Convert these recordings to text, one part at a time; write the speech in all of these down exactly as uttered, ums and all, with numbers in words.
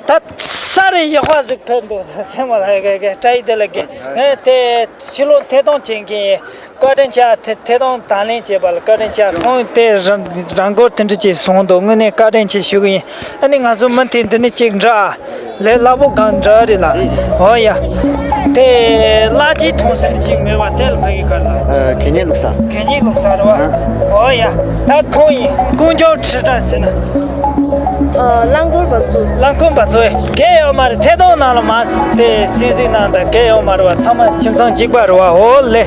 ད་ས་རེ་ཡག་པ་ཟིག་ཕེབས་འདུག་ཚེ་མ་ལ་གེ་གེ་བཀྲ་ཤིས་བདེ་ལེགས་གེ། ངས་དེ་ཕྱི་ལོགས་ཐད་གཏོང་བྱེད་མཁན་བཀའ་དྲིན་ཆེ། ཐད་ཐད་གཏོང་དང་ལེན་བྱས་པ་ལ་བཀའ་དྲིན་ཆེ། ཁོང་དེ་རང་རང་སྐོར་དེ་འདྲ་ཅིག་བཟུང་འདུག་དངོས་གནས་བཀའ་དྲིན་ཆེ་ཞུ་གི་ཡིན། ཨ་ནི་ང་ཚོ་མུ་མཐུད་འདི་ནས་ཅིག་འདྲ་ལས་སླ་པོ་གང་འདྲ་རེད་ལ། འོ་ཡ། དེ་གླ་ཆའི་ཐོང་སེམས་ཅིག་མེད་པ་དེ་ལ་ཕ་གི་གར་ལ། ཨ། གད་སྙིགས་བླུགས་ས། གད་སྙིགས་བླུགས་ས་རེད་བ། ཨ། འོ་ཡ། ད་ཁོང་ཡིན། དཀོན་མཆོག་ཁྲི་བྲག་ཟེར་ན། ཨ། རླངས་འཁོར་འབབ་ཚུགས། རླངས་འཁོར་འབབ་ཚུགས་གས་ཡོད་མ་རེད། ཐད་གཏོང་ནང་ལ་མ་དེ་སེམས་གཟིགས་གནང་དང་གས་ཡོད་མ་རེད་བ། ཚང་མ་ཁྱིམ་ཚང་གཅིག་པ་རེད་བ། འོ་ལེ།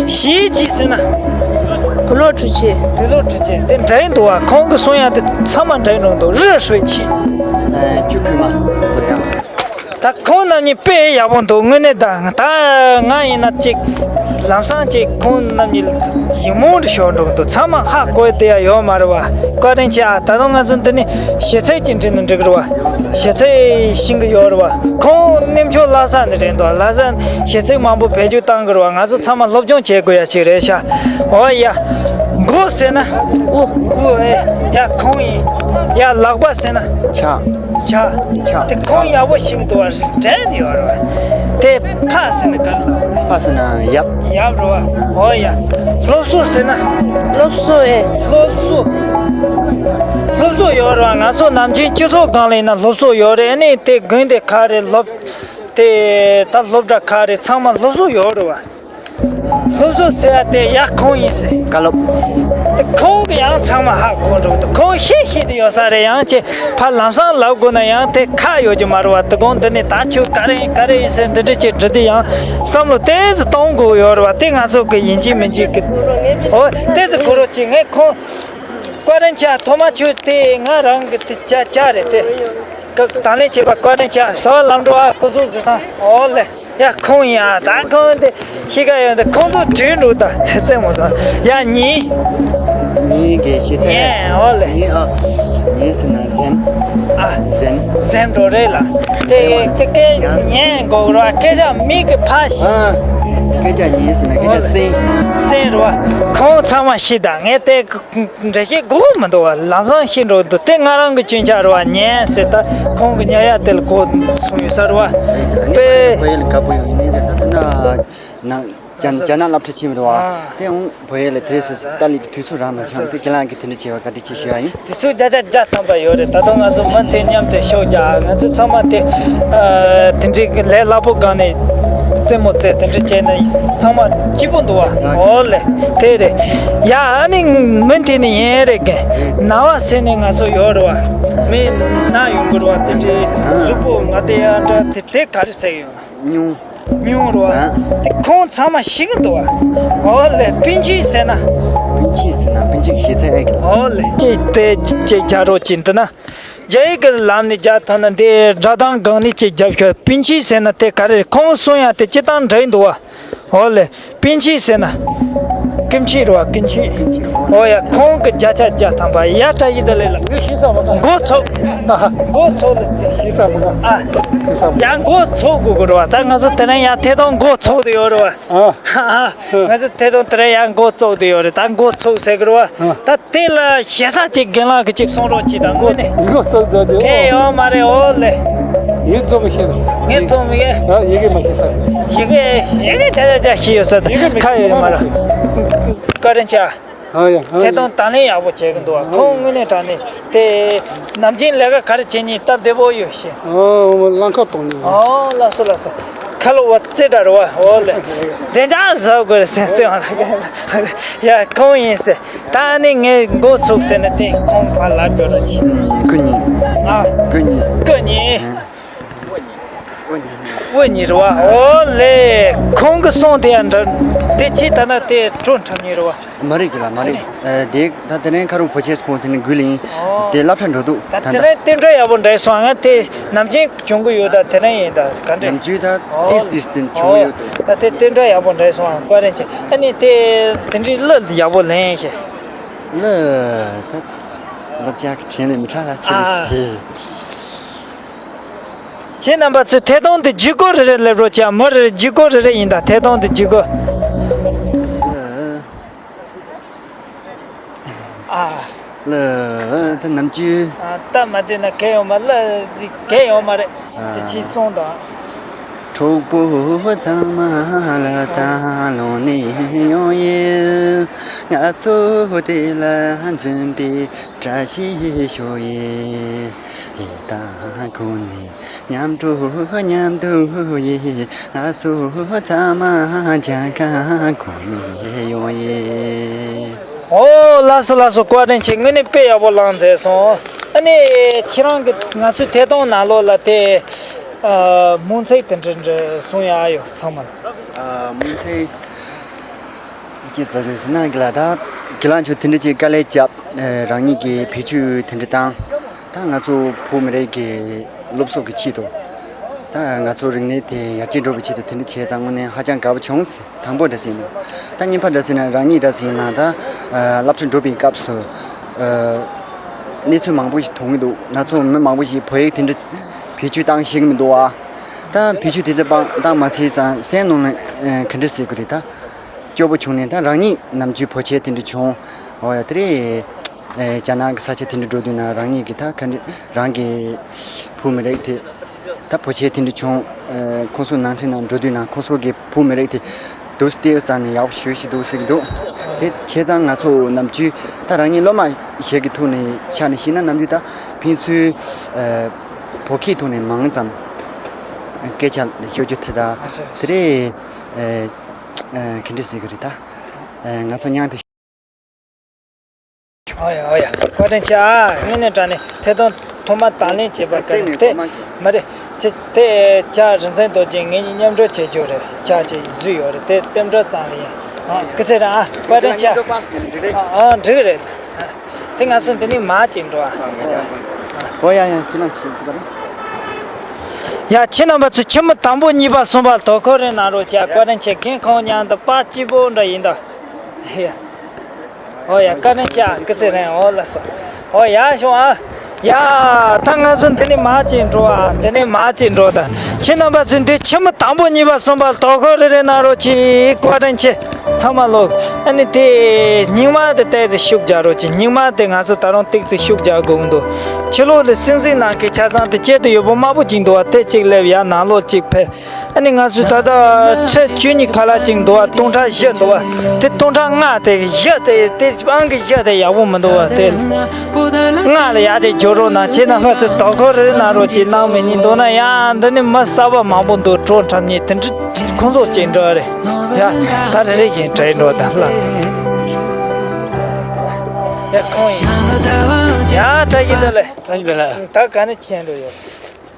གཞིས་བྱེས་ཟེར་ན། བོད་ལུགས་འཕྲུལ་ཆས། བོད་ལུགས་འཕྲུལ་ཆས་དེ་འདྲ་ཡིན་འདུག་བ། ཁོང་གི་གསུང་ཡག་དེ་ཚང་མ་འདྲ་ཡིན་འགྲོ་འདུག་རི་ཧྲོས་ཆི། ཨ། ཆུ་ཁུལ་མ་བཟོ་ཡག་ད་ཁོང་རྣམ་གཉིས་དཔེ་ཡག་པོ་འདུག་དངོས་གནས་ད་ད་ང་ཡིན་ན་ཅིག་ལམ་སང་ཅིག་ཁོང་རྣམ་གཉིས་ཡིད་སྨོན་འདྲ་ཤོར་འགྲོ་འདུག་ཚང་མ་ཧ་གོ་བསྡད་ཡ་ཡོད་མ་རེད་བ། བཀའ་དྲིན་ཆེ་ཨ། ད་དུང་ང་ཚོ་འདི་ནས་ཞེ་ཚིག་ཅིག་འབྲི་ན་འགྲིག་གི་རེད་བ། ཞེ་ཚིག་ཤེས་གི་ཡོད་རེད་བ། ཁོང་གནས་མཆོག་ལྷ་ས་ནས་རེད་འདུག་ལྷ་ས་ནས་ཞེ་ཚིག་མང་པོ་བེད་སྤྱོད་བཏང་གི་རེད་བ། ང་ཚོ་ཚང་མ་སློབ་སྦྱོང་བྱེད་དགོས་ཡ་ཅིག་རེད་ཤག་འོ་ཡ། མགོ་ཟེར་ན། མགོ། མགོ་ཨེ། ཡ་ཁོང་ཡིན། ཡ་ལག་པ་ཟེར་ན། ཕྱག་ཕྱག་ཕྱག་དེ་ཁོང་ཡག་པོ་ཤེས་འདུག་བ། འདྲེན་ཡོད་རེད་བ། དེ་ཕ་ཟེར་ན་ག་རེ་ལབ་རེད། ཕ་ཟེར་ན་ཡབ། ཡབ་རེད་བ། འོ་ཡ། སློབ་གསོ་ཟེར་ན། སློབ་གསོ་ཨེ། སློབ་གསོ། སློབ་གསོ་ཡོད་རེད་བ། ང་ཚོ་ནམ་རྒྱུན་སྤྱི་ཚོགས་སྒང་ལ་ཡིན་ན་སློབ་གསོ་ཡོད་རེད། ཨ་ནི་དེ་དགོན་སྡེ་ཁག་རེད། སློབ་དེ་ད་སློབ་གྲྭ་ཁག་རེད། ཚང་མ་སློབ་གསོ་ཡོད་རེད་བ། སློབ་གསོ་ཟེར་ཡ་དེ་ཡ་ཁོང་ཡིན་ཟེར། བཀའ་སློབ། དེ་ཁོང་གི་ཡང་ཚང་མ་ཧ་གོ་འགྲོ་འདུག་ཁོང་ཤེས་ཤེས་དེ་ཡོད་ས་རེད། ཡང་ཅེ་ཕ་ལམ་སང་ལབ་དགོས་ན་ཡང་དེ་ཁ་ཡོད་ཀྱི་མ་རེད་བ། དེ་དགོང་འདི་ནས་ད་ཆུ་ག་རེ་ཡིན་ག་རེ་ཡིན་ཟེར་འདི་འདྲ་ཅིག་འདྲི་དུས་ཡང་བསམ་བློ་དེ་ཙི་གཏོང་དགོས་ཡོད་རེད་བ། དེ་ང་ཚོ་གི་ཡིན་གཅིག་མིན་གཅིག་གི། འོ་དེ་ཙི་གོ་རོགས་གྱིས། ངས་ཁོང་བཀའ་དྲིན་ཆེ། ཐོག་མ་ཆུ་དེ་ང་རང་གི་དེ་ཅ་ཅ་རེད་དེ། ཀ་དང་ལེན་བྱེད་པ་བཀའ་དྲིན་ཆེ། ཟ་བ་ལམ་འགྲོ་ཨ་ཁོ་ཚོ་ཟི་ཐང་འོ་ལེ། ཡ་ཁོང་ཡིན་ཨ། ད་ཁོང་དེ་ཤི་ཁ་ཡོད་འདི་ཁོང་ཚོ་བྲིས་འགྲོ་ད་ཚེ་ཚེ་མོ་ཚོ། ཡ་ཉི། ཉི་གི་ཤི་ཚེ། ཉན་འོ་ལེ། ཉི་ཨ། ཉི་ཟེར་ན་གཟན། ཨ། གཟན། གཟན་འགྲོ་རེད་ལ། དེ་དེ་སྐད་ཉན་དགོས་ར། སྐད་ཆ་མི་གི་ཕ་ཤི། ཨ། སྐད་ཆ་ཉན་ཟེར་ན་སྐད་ཆ་གསན། གསན་ར་བ། ཁོང་ཚང་མ་ཤི་ད་ངས་དེ། འགྲེལ་བཤད་དགོས་མི་འདུག་བ། ལམ་སང་ཤི་འགྲོ་འདུག་དེ་ང་རང་གི་སྐྱོན་ཆ་རེད་བ། ཉན་ཟེར་ད་ཁོང་གི་ཉར་ཡ་དེ་ལ་གོ་སོང་ཡོད་ས་རེད་བ། དཔེ། བོད་ཡིག་ལ་དགའ་པོ་ཡོད་ཡིན་ནའི་ད་ད་ན་ན་རྒྱ་ནག་སློབ་གྲྭ་ཆེན་མོ་རེད་བ། དེ་འོང་བོད་ཡིག་ལ་དེ་སི་སི་ལྟ་ལི་གི་དུས་ཚོད་རག་མ་བྱུང་། དེ་ཁྱེད་རང་གི་དེ་འདྲ་བྱས་པ་བཀའ་དྲིན་ཆེ་ཞུ་ཡ་ཡིན། དུས་ཚོད་བརྒྱ་ཆ་བརྒྱ་ཐམ་པ་ཡོད་རེད། ད་དུང་ང་ཚོ་མུ་མཐུད་མཉམ་དུ་ཤོག་རྒྱག་ང་ཚོ་ཚང་མ་དེ་དེ་འདྲའི་གི་ལས་སླ་པོ་སྒང་ནས་རྩེད་མོ་རྩེ་དེ་འདྲ་བྱས་ན་ཚང་མ་སྐྱིད་པོ་འདུག་བ། འོ་ལེ། དེ་རེད། ཡ་ཨ་ནི་མུ་མཐུད་ནས་ཡིན་རེད་གི། ན་བ་ཟེར་ནས་ང་ཚོ་ཡོད་རེད་བ། མི་ན་ཡོང་གི་རེད་བ། དེ་འདྲའི་གཟུགས་པོ་མ་བདེ་ཡ་འདྲ་དེ་དེ་ག་རེ་ཟེར་ཡོད་ན། སྨྱུང་། སྨྱུང་རེད་བ། དེ་ཁོང་ཚང་མ་ཤི་གི་འདུག་བ། འོ་ལེ། པིན་ཆི་ཟེར་ན། པིན་ཆི་ཟེར་ན་པིན་ཆི་གི་ཤེས་ཚད་ཨེ་གི་ལ། འོ་ལེ། ཅེས་དེ་ཅེས་རྒྱག་རོགས་ཅེས་འདི་ན། རྒྱ་ཡིག་གི་ལམ་ནས་རྒྱག་ཐུབ་ན་འདི་སྒྲ་གདངས་སྒང་ནས་ཅེས་རྒྱབ་ཤོག་པིན་ཆི་ཟེར་ན་དེ་ག་རེ་རེད། ཁོང་གསུང་ཡ་དེ་སྤྱིར་བཏང་འདྲ་ཡི་འདུག་བ། འོ་ལེ། པིན་ཆི་ཟེར་ན། ཀིམ་ཆི་རེད་བ། ཀིམ་ཆི། འོ་ཡ། ཁོང་གི་བརྒྱ་ཆ་བརྒྱ་ཐམ་པ་ཡ་བཀྲ་ཤིས་བདེ་ལེགས་ལ། ངས་ཤེས་ས་མ་ག་མགོ་ཚོ། ཧ་ཧ། མགོ་ཚོ་ལ་དེ། ཤེས་ས་མ་ག་ཨ། ཤེས་ས་མ་ག་ཡ་མགོ་ཚོ་དགོས་དགོས་རེད་བ། ད་ང་ཚོ་དེ་རིང་ཡ་ཐད་གཏོང་མགོ་ཚོ་དེ་ཡོད་རེད་བ། ཨ། ཧ་ཧ། ང་ཚོ་ཐད་གཏོང་དེ་རིང་ཡ་མགོ་ཚོ་དེ་ཡོད་རེད། ད་མགོ་ཚོ་ཟེར་གི་རེད་བ། ཨ། ད་དེ་ལ་ཞེ་ས་ཅིག་རྒན་ལགས་ཀྱི་ཅིག་གསུང་རོགས་ཅིག་དང་དངོས་གནས། མགོ་ཚོ་ཟེར་དེ། དེ་ཡོད་མ་རེད། འོ་ལེ། ངས་རྩོམ་མི་ཤེས་ད། ངས་རྩོམ་མི་ཤེས། ཨ། ཡི་གེ་མ་ཤེས་ས། ཡི་གེ་ཡི་གེ་དེ་ལ་ཅག་ཤེས་ཡོད་ས་ད། ཡི་གེ་མི་ཁ་ཡོད་མ་རེད། བཀའ་དྲིན་ཆེ། ཨ་ཡ། ཨ་ཐད་ཡ། གཏོང་དང་ལེན་ཡག་པོ་བྱེད་གི་འདུག་བ། ཨ་ཁོང་ཡ། དངོས་གནས་དྲང་གནས་དེ་ནམ་རྒྱུན་ལས་ཀ་ག་རེ་བྱེད་ཉིན་སྟབས་བདེ་པོ་ཡོད་ཤེས། ཨོ་རླངས་ཁ་གཏོང་ནི། ཨོ་ལགས་སོ་ལགས་སོ། ཁ་ལོ་བ་རྩེ་འདྲ་རེད་བ། འོ་ལེ། བདེ་འཇགས་བཟོ་དགོས་རེད་ཟེར་ཟེར་བ་ལ། ཡ་ཁོང་ཡིན་ཟེར། ད་ནི་ངས་མགོ་ཚུགས་ཟེར་ན་དེ་ཁོང་ཕར་ལབ་དགོས་རེད་ཅི། ཨུམ། སྐུ་ཉིད། ཨ། སྐུ་ཉིད། སྐུ་ཉིད། ཨ། དབུ་ཉིད་རེད་བ། འོ་ལེ། ཁོང་གི་གསུང་དེ་ཡང་འདྲ། དེ་ཕྱི་ལྟ་ན་དེ་ཀྲོ་འཁྲབ་ཉེ་རེད་བ། མ་རེད་ཀི་ལ་མ་རེད། ཨ་དེ་ད་དེ་རིང་ཁ་རུ་བོ་ཆེ་སྐོང་དེ་ནི་འགུལ་ཡིན། ཨོ། དེ་སློབ་གྲྭ་འགྲོ་འདུག་ད་ད་དེ་ད་རིང་རྟེན་འབྲེལ་ཡག་པོ་འདྲ་སོང་། ང་དེ་ནམ་རྒྱུན་བྱུང་གི་ཡོད། ད་དེ་རིང་ཡིན་ད་ག་འདྲ། ནམ་རྒྱུན་ད་ཨོ་ཏིས་ཏིས་དེ་བྱུང་ཡོད་དེ། ད་དེ་རྟེན་འབྲེལ་ཡག་པོ་འདྲ་སོང་། བཀའ་དྲིན་ཆེ། ཨ་ནི་དེ་དེ་འདྲའི་གླུ་ཡག་པོ་ལེན་ཤེས། གླུ་ད་ལབ་ཅག་གི་དྲན་ནས་མི་ཁྲག་ད་ཆེ་ཨ། ཟེར། ཁྱེད་རྣམ་པ་ཚོས་ཐད་གཏོང་དེ་བརྒྱུད་སྐུར་རེ་རེ་སླེབས་རོགས་བྱ། མི་རེ་རེ་བརྒྱུད་སྐུར་རེ་རེ་ཡིན་ད། ཐད་གཏོང་དེ་བརྒྱུད་སྐུར། ཨ། ལ་ད་ནམ་རྒྱུན། ཨ། སྟབས་མ་བདེ་ན་གལ་ཡོད་མ་རེད། གལ་ཡོད་མ་རེད། ཨ། དེ་ཅིག་གསུངས་དང་། གྲོགས་པོ་ཚང་མ་ལ་ད་ལོ་ནས་ཡོང་ཡིན། ང་ཚོ་དེ་ལ་འཛིན་པའི་བཀྲ་ཤིས་ཤོག་ཡིན། ད་གོ་ནས་མཉམ་འགྲོ་མཉམ་འདུག་ཡིན། ང་ཚོ་ཚང་མ་རྒྱལ་ཁ་གོ་ནས་ཡོང་ཡིན། ཨོ། ལགས་སོ་ལགས་སོ། བཀའ་དྲིན་ཆེ། དངོས་གནས་དཔེ་ཡག་པོ་བླངས་མཛད་སོང་། ཨ་ནི་ཁྱེད་རང་གི་ང་ཚོའི་ཐད་གཏོང་ནང་ལོགས་ལ་དེ། ཨ། སྨོན་ཚིག་དེ་འདྲ་འདྲ་གསུང་ཡག་ཡོད་ཚང་མ་ལ། ཨ། སྨོན་ཚིག་ཅི་ཙམ་ཡོད་ཟེར་ན། གི་ལ་ད་གི་ལ་ཆུ་དེ་འདྲ་ཅིག་དཀའ་ལས་བརྒྱབ། ཨ། རང་ཉིད་ཀྱི་བེད་སྤྱོད་དེ་འདྲ་བཏང་། ད་ང་ཚོ་བོད་མི་རིགས་ཀྱི་སློབ་གསོ་གི་ཆེད་དུ། ད་ང་ཚོ་རིག་གནས་དེ་ཡར་རྒྱས་འགྲོ་བའི་ཆེད་དུ་དེ་འདྲ་བྱས་ཙང་དངོས་གནས་ཧ་ཅང་དགའ་པོ་བྱུང་། དང་པོ་འདྲ་ཟེར་ན། ད་གཉིས་པ་འདྲ་ཟེར་ན། རང་ཉིད་འདྲ་ཟེར་ན། ད་ཨ་སློབ་གྲྭ་འགྲོ་བའི་སྐབས་སུ་ཨ་གནས་ཚུལ་མང་པོ་ཞིག་མཐོང་གི་འདུག་ང་ཚོ་མི་མང་པོ་ཞིག་བོད་ཡིག་དེ་འདྲ་བེད་སྤྱོད་བཏང་ཤེས་ཀྱི་མི་འདུག་བ། ད་བེད་སྤྱོད་དེ་ཚོ་སྤང་བཏང་མ་ཚར་ཙང་སེམས་ནང་ལ་ཨ་ག་འདྲ་ཟེར་དགོས་རེད། ད་སྐྱོ་པོ་བྱུང་ནས། ད་རང་ཉིད་ནམ་རྒྱུན་བོད་ཆས་དེ་འདྲ་བྱུང་། འོ་ཡ། དེ་རེད། ཨེ། རྒྱ་ནག་གི་ས་ཆ་དེ་འདྲ་འགྲོ་དུས་ན། རང་ཉིད་ཀྱི་ད་ག་འདྲ་རང་གི་བོད་མི་རིགས་དེ། ད་བོད་ཆས་དེ་འདྲ་བྱུང་། ཨེ། ཁོང་ཚོ་ནང་ཁྲིད་ནང་འགྲོ་དུས་ན་ཁོང་ཚོ་གི་བོད་མི་རིགས་དེ་འདུག་སེ་བལྟས་ཙང་ནས་ཡག་པོ་ཞེ་པོ་ཞིག་འདུག་ཟེར་གྱི་འདུག་དེ་བྱས་ཙང་ང་ཚོ་ནམ་རྒྱུན་ད་རང་ཉིད་སློབ་མ་ཞིག་གི་ཐོག་ནས་ཆ་ནས་བཤད་ན། ནམ་རྒྱུན་ད་ཕན་ཚུན་ཨེ་བོད་སྐད་ཐོག་ནས་མང་ཙམ་སྐད་ཆ་ཤོད་རྒྱུ་དེ། ད་དེ་རེད། ཨེ། ཨེ། ག་འདྲ་ཟེར་གྱི་རེད། ད་ཨེ་ང་ཚོ་མཉམ་དུ། ཨོ་ཡ། ཨོ་ཡ། བཀའ་དྲིན་ཆེ། ཨ། དངོས་གནས་དྲང་གནས་ཐད་གཏོང་ཐོག་མ་དང་ལེན་བྱས་པ་ག་རེ་དེ་མ་རེད། ཅི་དེ་ཇ་རིན་ཆེན་རྡོ་རྗེ་ངེད་གཉིས་མཉམ་འགྲོ་བྱེད་རྒྱུ་རེད། ཇ་ཅིག་བཟོས་ཡོད་རེད། དེ་རྟེན་འབྲེལ་ཙམ་ལ་ཡིན། ཨ། སྐུ་ཚེ་རིང་། ཨ། བཀའ་དྲིན་ཆེ། ཨ། འགྲིག་རེད། དེ་ང་ཚོ་འདི་ནས་མར་ཅིག་འགྲོ་ཨ། ཨོ་ཡ་ཡ། ཁྱེད་རང་ཁྱེད་ཚོ་ག་རེ། ཡ། ཁྱེད་རྣམ་པ་ཚོས་ཁྱི་མོ་དང་པོ་གཉིས་པ་གསུམ་པ་དོ་ཁུར་རེ་གནང་རོགས་བྱས། བཀའ་དྲིན་ཆེ། རྒན་ཁོང་མཉམ་དུ་པ་སྐྱིད་པོ་འདྲ་ཡིན་ད། ཡ། ཨོ་ཡ། བཀའ་དྲིན་ཆེ། ཨ། སྐུ་ཚེ་རིང་། ཨོ་ལགས་སོ། ཨོ་ཡ། ཤོག་ཨ། ཡ། ད་ང་ཚོ་འདི་ནས་མར་ཅིག་འགྲོ་ཨ། འདི་ནས་མར་ཅིག་འགྲོ་ད། ཁྱེད་རྣམ་པ་ཚོས་འདི་ཁྱི་མོ་དང་པོ་གཉིས་པ་གསུམ་པ་དོ་ཁུར་རེ་རེ་གནང་རོགས་གྱིས། བཀའ་དྲིན་ཆེ། ཚང་མ་ལོག་ཨ་ནི་དེ་རྙིང་མ་དེ་ཏོག་ཙམ་ཤུགས་རྒྱག་རོགས་གྱིས། རྙིང་མ་དེ་ང་ཚོ་ད་རུང་ཏོག་ཙམ་ཤུགས་རྒྱག་དགོས་ཀྱི་འདུག་ཕྱི་ལོགས་ལ་སིང་སིང་ནང་གི་ཆ་ཚང་དེ་དཀྱིལ་དུ་ཡོད་པོ་དམར་པོ་ཅིག་འདུག་བ། དེ་གཅིག་སླེབས། ཡར་ནང་ལོགས་གཅིག་ཕེབས། ཨ་ནི་ང་ཚོས་ད་ལྟ་ཁྲི་བཅུ་གཉིས་ཁ་ལག་ཅིག་འདུག་བ། སྟོང་ཕྲག་བཞི་འདུག་བ། དེ་སྟོང་ཕྲག་ལྔ་དེ་བཞི་དེ་དེ་ཨང་གི་བཞི་དེ་ཡག་པོ་མི་འདུག་བ། དེ་ལྔ་ལ་ཡར་དེ་འཇོག་རོགས་གནང་། བྱས་ན་ང་ཚོས་དོ་ཁུར་རེ་གནང་རོགས་གྱིས། གནང་མེད་ཉིན་འདུག་ན་ཡང་འདི་ནི་མི་གསར་པ་མང་པོ་འདུག་གྲོགས་འཁྲབ་མཁན་དེ་འདྲ་ཁོང་ཚོ་གཅིག་འདྲ་རེད། ཡ། ད་རེ་རེ་བཞིན་དྲན་འགྲོ་ད་ལ། ཡ། ཁོང་ཡིན། ཡ། བཀྲ་ཤིས་བདེ་ལེགས། བཀྲ་ཤིས་བདེ་ལེགས། ད་ག་ནས་ཕྱིན་འགྲོ་ཡོད།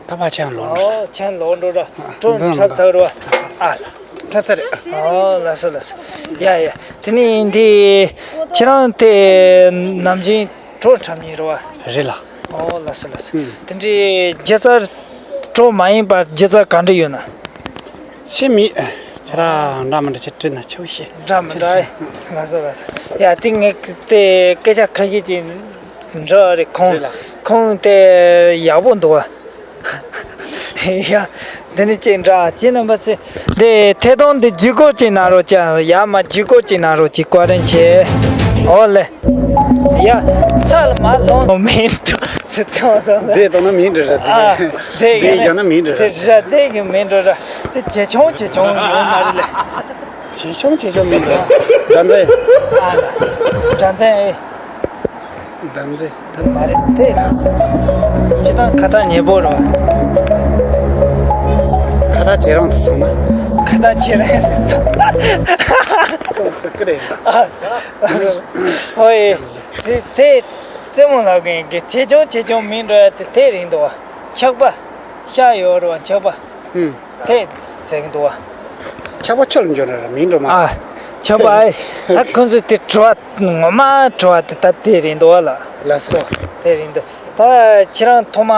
ད་ཕར་ཕྱིན་ལོག་འགྲོ། ཨོ། ཕྱིན་ལོག་འགྲོ་ར། ཀྲོ་འགྲོ་འཁྲབ་ཚར་ར། ཨ་ལ། འཁྲབ་ཚར་རེད། ཨོ། ལགས་སོ་ལགས་སོ། ཡ་ཡ། དེ་ནས་འདི་ཁྱེད་རང་དེ་ནམ་རྒྱུན་ཀྲོ་འཁྲབ་མཁན་རེད་བ། རེད་ལགས། ཨོ། ལགས་སོ་ལགས་སོ། ཨུམ། དེ་འདྲའི་སྒྱུ་རྩལ་ཀྲོ་མ་ཡིན་པར་སྒྱུ་རྩལ་ག་འདྲ་ཡོད་ན། ཅི་མེད། ཁྱེད་རང་འདྲ་མི་འདྲ་ཅིག་བྲིས་ན་ཆོག་ཤེས། འདྲ་མི་འདྲ། ལགས་སོ་ལགས་སོ། ཡ། དེ་ངས་དེ་སྐད་ཆ་ཁ་ཤས་ཅིག་འདྲི་རེད། ཁོང་རེད་ལགས། ཁོང་དེ་ཡག་པོ་འདུག་བ། ཡ། འདི་ནི་ཅིག་འདྲ། ཁྱེད་རྣམ་པ་ཚོས་འདི་ཐད་གཏོང་འདི་བརྒྱུད་སྐུར་ཅིག་གནང་རོགས་བྱ། ཡ་མ། བརྒྱུད་སྐུར་ཅིག་གནང་རོགས་གྱིས། བཀའ་དྲིན་ཆེ། ཨོ་ལེ། ཡ། ས་ལ་མ་ལྷུང་མིན་འགྲོ་ཚེ་ཚེ་བ་སོང་ལེ། འདི་གཏོང་ན་མིན་འགྲོ་ར་ཚེ། ཨ། འདི་ཡིན་ན་མིན་འགྲོ་ར། དེ་ར་དེ་གི་མིན་འགྲོ་ར། དེ་ཇེ་ཆུང་ཇེ་ཆུང་ཡོང་མ་རེད་ལེ། ཇེ་ཆུང་ཇེ་ཆུང་མིན་འགྲོ། སྒྲ་འཛིན། ཨ་ལ། སྒྲ་འཛིན་ཨེ། བདམས་རྩེ། མ་རེད་དེ། སྤྱིར་བཏང་ཁ་བཏགས་ཉེ་པོ་རེད་བ། ཁ་བཏགས་བྱེད་རང་དུ་སོང་ན། ཁ་བཏགས་བྱེད་རང་དུ་སོང་། སོང་ཟེར་གི་རེད། ཨ། ཨོ་ཡེ། དེ་དེ་རྩེད་མོ་ལབ་གི་ཡིན་གི། ཆེ་ཆུང་ཆེ་ཆུང་མིན་འགྲོ་ཡ་དེ་དེ་རིང་འདུག་བ། ཆག་པ། ཤ་ཡོད་རེད་བ། ཆག་པ། ཨུམ། དེ་ཟེར་གི་འདུག་བ། ཆག་པ་ཆུ་ལ་འཇོག་ན་ར་མིན་འགྲོ་མ། ཨ། ཆག་པ་ཨེ། ད་ཁོང་ཚོས་དེ་བྲོ་བ་ངོ་མ་བྲོ་བ་དེ་ད་དེ་རེད་འདུག་བ་ལ། ལགས་སོ། དེ་རེད་འདུག་ད་ཁྱེད་རང་ཐོག་མ་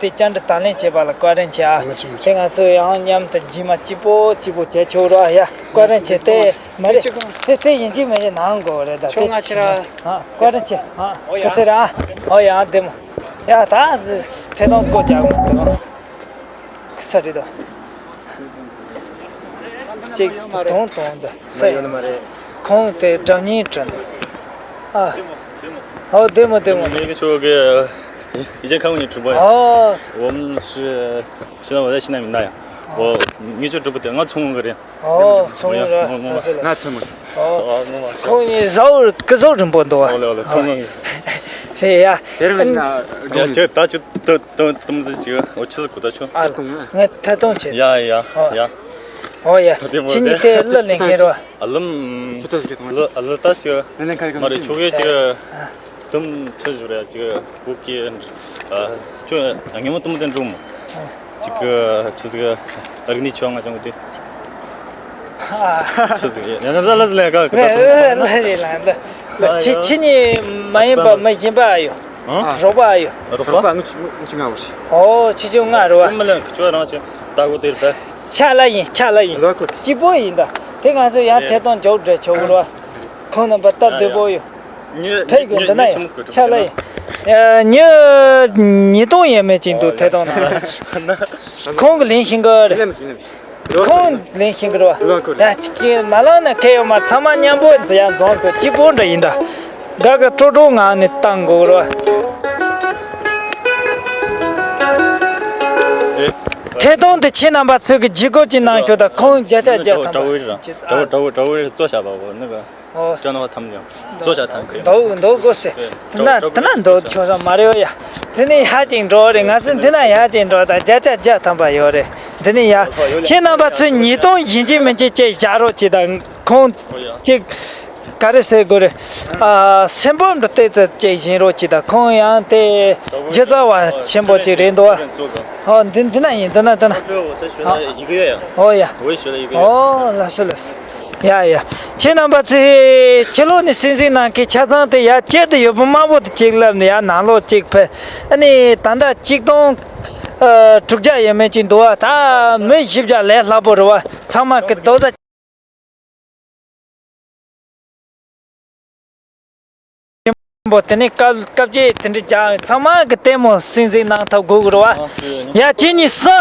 དེ་བཅར་འདྲི་དང་ལེན་བྱས་པ་ལ་བཀའ་དྲིན་ཆེ་ཨ། ཐུགས་རྗེ་ཆེ། དེ་ང་ཚོ་ཡང་མཉམ་དུ་རྗེས་མ་སྐྱིད་པོ་སྐྱིད་པོ་བྱས་ཆོག་རོགས་ཨ། ཡ། བཀའ་དྲིན་ཆེ། དེ་མ་རེད། དེ་དེ་ཡིན་གཅིག་མིན་གཅིག་གནང་དགོས་རེད་ད། ཁྱོད་དེ་ང་ཕྱིར་ཨ། ཨ། བཀའ་དྲིན་ཆེ་ཨ། ཨོ་ཡ། སྐུ་ཚེ་རིང་ཨ། ཨོ་ཡ། ཨ། བདེ་མོ། ཡ། ད་ཐད་གཏོང་སྐོར་རྒྱག་དགོས་འདུག་ས་རེད་དོ། གཅིག་དོང་དོང་དུ་ས་ཡོད་ནི་མ་རེད། ཁོང་དེ་སྒྲ་སྙན་དྲན། ཨ། ཨོ་བདེ་མོ་བདེ་མོ། 那个说个，以前看过你直播呀。哦。我们是现在我在西南民大呀。我你就直播间，我从个人。哦，从个人。我也我我是了。那怎么？哦，哦，我是。 ཁོང་གཉིས་ཟ་འུར་སྐུ་གཟུགས་རིང་པོ་འདུག་བ། ཨོ་ལེ་ཨོ་ལེ། ཚང་མ། ཧེ་ཡ། དེར་མིན་ན། ཡ་ཁྱེད་ད་ཁྱོད་ད་ད་ད་མི་ཟིག་ཅིག་འོ་ཆི་ཟིག་གོ་ད་ཁྱོད། ཨ་ལ། ངས་ཐད་གཏོང་བྱེད། ཡ་ཡ་ཡ། ཨོ་ཡ། ཁྱེད་མོ་ཁྱེད་གཉིས་དེ་གླུ་ལེན་མཁན་རོ། ཨ་ལམ། ཁྱོད་ད་ཟིག་གི་ཐོང་། ལ་ཨ་ལ་ད་ཅི། ལེན་ལེན་ཁ་ཡི་ཁ་མ་རེད། ཁྱོད་གིས་ཅི། དུམ་ཆི་ཞུ་རེད་ཅི། བུ་གི། ཨ་ཁྱོད་ངས་མོ་དུམ་དེ་འགྲོ་མོ། ཅི་གི་ཆི་ཟིག་རིག་ནི་ཆོ་ང་ཅང་གི་དེ། ཆི་ཟིག་ཡ་ན་ད་ལ་ཟི་ལེ་ག་གི་ད་ལ་ལ་ལ་ལ། ཁྱེད་ཁྱེད་གཉིས་མ་ཡིན་པ་མི་གཞན་པ་ཨ་ཡོད། ཨ། རོགས་པ་ཨ་ཡོད། རོགས་པ། རོགས་པ་ངུ་ཆུ་ངུ་ཆུ་ང་བ་ཞིག་ཨོ་ཆུ་ཆུ་ང་རོ་བ། མི་ལ་ཁྱོད་རང་ཅི་ལྟ་གོ་དེར་ད། ཆ་ལ་ཡིན་ཆ་ལ་ཡིན། ལོ་ཁོ། གཅིག་པོ་ཡིན་ད། དེ་ང་ཚོ་ཡང་ཐད་གཏོང་འཇོག་འདྲ་ཆོག་གི་རོ། ཁོང་རྣམ་པ་སྟབས་བདེ་པོ་ཡོད། ཉི་ཕེབས་དགོས་འདི་ན་ཡང་ཆ་ལ་ཡིན། ཉི་ཉི་སྟོང་ཡས་མས་ཅིག་འདུག་ཐད་གཏོང་ནང་། ཁོང་གི་ལེན་ཤིང་གི་རེད། ཁོང་ལེན་ཤིང་གི་རེད་བ། ད་ཅིག་གི་མ་ལང་ན་ཁེ་ཡོད་མ། ཚང་མ་མཉམ་པོ་ཡང་འཛོམས་དགོས། གཅིག་པོ་འདྲ་ཡིན་ད། དགའ་དགའ་སྤྲོ་སྤྲོ་ངང་ནས་བཏང་དགོས་རེད་བ། ཐད་གཏོང་དེ་ཁྱེད་རྣམ་པ་ཚོས་ཀྱི་བརྒྱུད་སྐུར་ཅིག་གནང་ཤོག་ད། ཁོང་བརྒྱ་ཆ་བརྒྱ་ཐམ་པ། དྲ་བོའི་རི་དྲ་བོ་དྲ་བོའི་རི་གཙོ་བྱ་བ་བོ་ནི་ག་ཨོ། ཅོ་ནོ་ཐམ་ཡང་གཙོ་བྱ་ཐམ་གི་འདུག་འདུག་དགོས་སེ། དེ་ན་དེ་ན་འདུག་ཆོག་ས་མ་རེད་ཡ། དེ་ནས་ཡར་ཅིག་འགྲོ་རེད། ང་ཚོ་འདི་ན་ཡར་ཅིག་འགྲོ་ད་བརྒྱ་ཆ་བརྒྱ་ཐམ་པ་ཡོད་རེད། འདི་ནས་ཡ། ཁྱེད་རྣམ་པ་ཚོས་ཉིས་སྟོང་ཡིན་གཅིག་མིན་གཅིག་ཅིག་བཞག་རོགས་གྱིས་ད། ཁོང་ཅིག་ག་རེ་ཟེར་དགོས་རེད། ཨ་སེམས་པ་འདྲ་ཏོག་ཙམ་ཅིག་བཞེངས་རོགས་གྱིས་ད། ཁོང་ཡང་དེ་སྒྱུ་རྩལ་བ་ཆེན་པོ་ཅིག་རེད་འདུག་ཨ། ཨོ་འདི་འདི་ན་ཡིན་འདི་ན་འདི་ན། ཨོ་ཡ། ཨོ་ལགས་སོ་ལགས་སོ། ཡ་ཡ། ཁྱེད་རྣམ་པ་ཚོས་ཕྱི་ལོགས་ནས་གསན་གཟིགས་གནང་མཁན་ཆ་ཚང་དེ་ཡ་སྐྱེས་དུ་ཡོད་པ་དམར་པོ་དེ་གཅིག་ལབ་ནས་ཡ་ནང་ལོགས་གཅིག་ཕེབས། ཨ་ནི་ད་ལྟ་གཅིག་སྟོང་ཨ་དྲུག་བརྒྱ་ཡས་མས་ཅིག་འདུག་བ། ད་མི་བཞི་བརྒྱ་ལས་ལྷག་པོ་རེད་བ། ཚང་མ་གི་རྡོག་རྩ་ཆེན་པོ་དེ་ནས་སྐབས་སྐབས་རྗེས་དེ་འདྲ་རྒྱག་ཚང་མ་གི་ལྟད་མོ་གསན་གཟིགས་གནང་ཐུབ་དགོས་གི་རེད་བ། ཡ་ཁྱེད་གཉིས་སུ།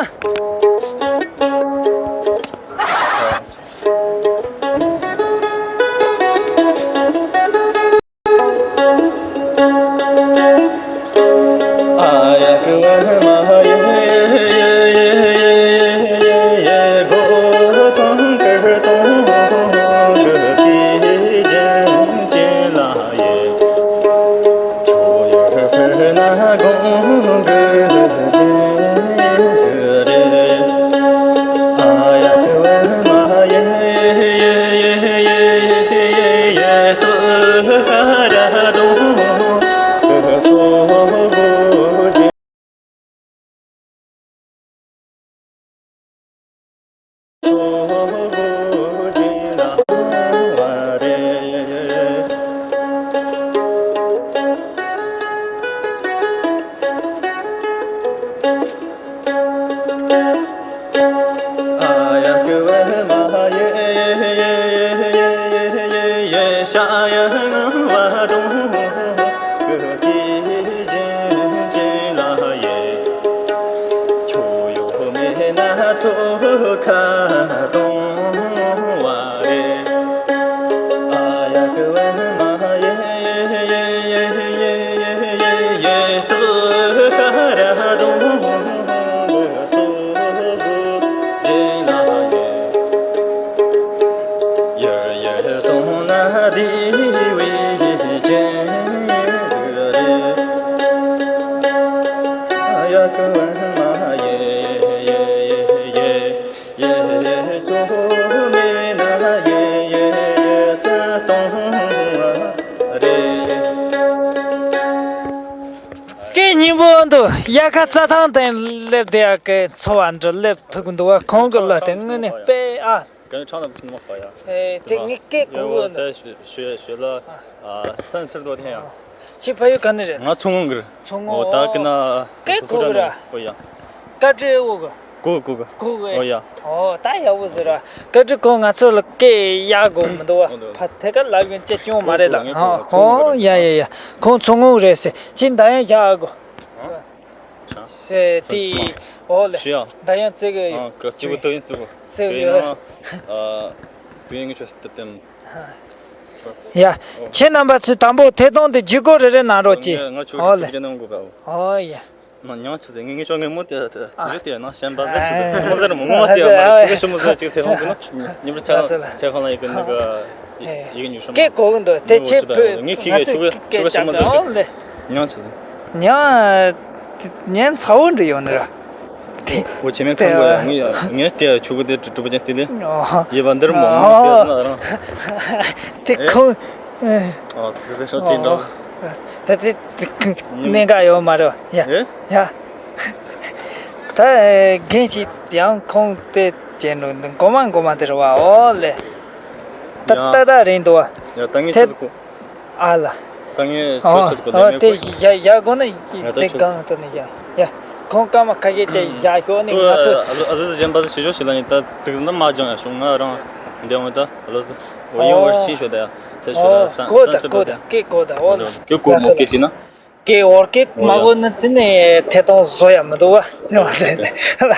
སྐད་སྙན་པོ་འདུག་དབྱར་ཁ་རྩྭ་ཐང་སྟེང་སླེབས་བསྡད་ཡག་གི་ཚོར་བ་འདྲ་སླེབས་ཐུབ་ཀྱི་འདུག་བ། ཁོང་གི་གླུ་དེ་དངོས་གནས་དཔེ་ཨ། 感觉唱的不是那么好呀。 ཨེ་དེ་ངས་སྐད་གོ་གི་འདུག 学学学了啊三四十多天呀。 ཁྱེད་ཕ་ཡུལ་ག་ནས་རེད། ང་མཚོ་སྔོན་གི་རེད། མཚོ་སྔོན། ཨོ་ད་གི་ན་སྐད་གོ་གི་ར། ཨོ་ཡ། བཀའ་དྲིན་ཨོ་གི། གོ་གི་གོ་གི། གོ་གི། ཨོ་ཡ། ཨོ་ད་ཡག་པོ་ཟེར་ར། བཀའ་དྲིན་ཁོང་ང་ཚོ་ལ་སྐད་ཡག་གོ་མི་འདུག་བ། ཨོ་འདུག་ཕ་ཐད་ཀར་ལབ་གི་ཅེས་སྐྱོན་མ་རེད་ལ། ཨོ་ཡ་ཡ་ཡ། ཁོང་མཚོ་སྔོན་རེད་ཟེར། ཁྱེད་འདི་ཡང་བཞག་གོ། ཨེ་དེ། ཨོ་ལེ། ཞུ་ཡ། འདི་ཡང་བརྩི་གི་ཡོད། ཨ་ག་གཅིག་པུ་ཏོ་ཡིན་བརྩི་གོ། བརྩི་གི་ཡོད། ཨ་ཏོ་ཡིན་ངི་ཆོ་སྟེ་དེམ། ཡ། ཁྱེད་རྣམ་པ་ཚོས་དང་པོ་ཐད་གཏོང་དེ་བརྒྱུད་སྐུར་རེ་རེ་གནང་རོགས་གྱིས། ང་ང་ཆོ་ཨོ་ལེ། ཆོ་ཆོ་ནང་དགོས་པའོ། ཨོ་ཡ། ང་ཉང་ཆུ་ཟེར་ངས་ངས་ཤོག་ངས་མོ་དེ་དེ་དེ་དེ་ན་གཞན་པ་ཟེར་ཆུ་ཟེར་མོ་ཟེར་མོ་ངོ་མ་དེ་མ་རེད་ཆུ་གི་ཤི་མོ་ཟེར་ཅིག་ཚེ་ཧོང་གི་ན་ཉི་མ་ཚེ་ཧོང་ལ་ཡི་གི་ནི་གི་ཡི་གི་ཉུ་ཤོ་མ་སྐད་གོ་གི་འདུག་དེ་ཁྱེད་བོད་ངས་ཁྱི་གི་ཆུ་གི་ཆུ་གི་ཤི་མོ་ཟེར་ཅིག་ཉང་ཆུ་ཟེར། ཉང་ཉན་ཚ་བོ་འདྲ་ཡོད་ནི་ར། དེ། འོ་ཆེ་མེད་ཁང་གོ་ཡ་ངས་ངས་དེ་ཆུ་གི་དེ་གྲུབ་པ་ཅན་དེ་ལས། ཨོ། ཡེ་བ་འདིར་མོ་ངོ་ཨོ། དེ་ན་རང་དེ་ཨེ། ཁོང་། ཨོ་ཚིག་ཟེར་ཤོག་ཅིག་འདྲ། ཨོ། ད་དེ་དེ་གནད་འགག་ཡོད་མ་རེད་ཡ། ཨེ། ཡ། ད་རྒན་ཅིག་ཡང་ཁོང་དེ་བྱས་འགྲོ་འདུག་མགོ་མ་མགོ་མ་དེ་རེད་བ། ཨོ་ལེ། ད་ཡ། ད་ད་རིང་འདུག་བ། ཡ་ད་ངས་དེ་ཆུ་ཟེར་གོ་ཨ་ལ། ད་ངས་ཨོ་ཁྱོད་ཚོ་ཨོ་དེ་ཡ་ཡ་དགོ་ན་ཡ་ད་དེ་ཁྱོད་གང་དུ་ནི་ཡ་ཡ། ཁོང་སྐར་མ་ཁ་ཤས་ཀྱི་ཡ་ཤོག་ནི་ང་ཚོ། ཨ་ལོ་ཨ་ལོ་གཞན་པ་ཚོ་ཞེ་ཞོག་ཞིག་ལ་ནི་ད་ཙིག་ཟིན་ན་མ་སྦྱང་ཡ་ཤོག་ང་རང་འདས་འོང་ད་ཨ་ལོ་ཚོ་འོ་ཡིན་འོ་ཤིང་ཤོག་ད་ཡ་ཚེ་ཤོག་ད་སན་སན་སེ་ད་ད་ཀེ་ཀོ་ད་ཨོ་ན་ཀེ་ཀོ་མོ་ཀེ་ཤི་ན། ཀེ་འོར་ཀེ་མ་གོ་ན་ཙི་ནས་ཐེ་ཏོང་བཟོ་ཡ་མི་འདུག་བ་ཙི་མ་ཟེར་ནས།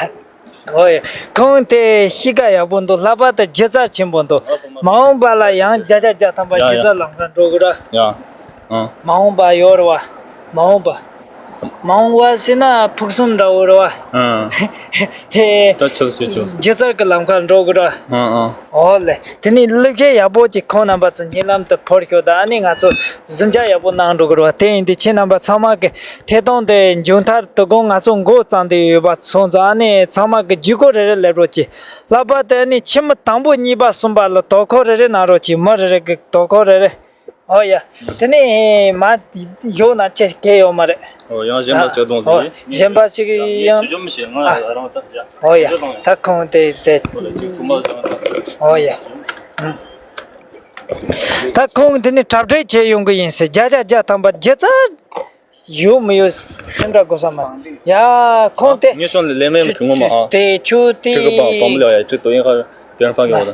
ཨོ་ཡ། ཁོང་དེ་གཤིས་ཀ་ཡག་པོ་འདུག་ལྷག་པར་དུ་སྒྱུ་རྩལ་ཆེན་པོ་འདུག་མ་འོངས་པ་ལ་ཡང་བརྒྱ་ཆ་བརྒྱ་ཐམ་པ་ཡ་སྒྱུ་ཡ། རྩལ་ལམ་ཁ་འགྲོ་གི་ར། ཡ། ཨ། མ་འོངས་པ་ཡོད་རེད་བ། མ་འོངས་པ། མ་འོངས་པ་ཟེར་ན་ཕུགས་བསམ་འདྲ་བོ་རེད་བ། ཨ། དེ། ད་ཆོག་ཆོག་ཆོག་སྒྱུ་རྩལ་གྱི་ལམ་ཁར་འགྲོ་གི་ར། ཨ་ཨ། ཨོ་ལེ། དེ་ནས་གླུ་གཞས་ཡག་པོ་ཅིག་ཁོང་རྣམ་པ་ཚོ་སྙིང་ལམ་དུ་བོར་ཤོག་ད་ཨ་ནི་ང་ཚོ་གཟིམ་འཇག་ཡག་པོ་གནང་འགྲོ་གི་རེད་བ། དེ་ཡིན་དུས་ཁྱེད་རྣམ་པ་ཚང་མ་གི་ཐད་གཏོང་དེ་མཇུག་མཐར་དུ་དགོང་ང་ཚོ་འགོ་བརྩམས་ཏེ་ཡོད་པ་སོང་ཙང་ཨ་ནི་ཚང་མ་གི་བརྒྱུད་སྐུར་རེ་རེ་སླེབས་རོགས་གྱིས། ལྷག་པར་དུ་ཨ་ནི་ཁྱིམ་མི་དང་པོ་གཉིས་པ་གསུམ་པ་ལ་དོ་ཁུར་རེ་རེ་གནང་རོགས་གྱིས། མི་རེ་རེ་གི་དོ་ཁུར་རེ་རེ། ཨོ་ཡ། དེ་ནས་མ་ཡོད་ན་ཅི་གལ་ཡོད་མ་རེད། ཨོ་ཡང་གཞན་པ་ཨ་ཅོ་དོང་ཨོ་ཟེར་གཞན་པ་ཅིག་ཡང་ཡང་ཞུ་རྒྱུ་མི་ཤེས་ང་ཨ་རང་ད་ཡ། ཨོ་ཡ། ད་ཁོང་དེ་དེ་ཨོ་ལ་ཅིག་སུ་མ་ཅང་ད། ཨོ་ཡ། ཨུ། ད་ཁོང་དེ་ནས་གྲ་སྒྲིག་བྱས་ཡོང་གི་ཡིན་ཟེར། བརྒྱ་ཆ་བརྒྱ་ཐམ་པ་སྒྱུ་རྩལ་ཡོད་མི་ཡོད་སེམས་ཁྲལ་དགོས་ས་མ་རེད། ཡ་ཁོང་དེ་ངས་སོང་ལས་མེད་མི་ཐུང་ངོ་མ་ཨ། དེ་ཆུ་དེ་ཁྲི་གི་པ་པ་མི་ལ་ཡ་ཁྲི་དོ་ཡིན་ཧ། 别人发给我的。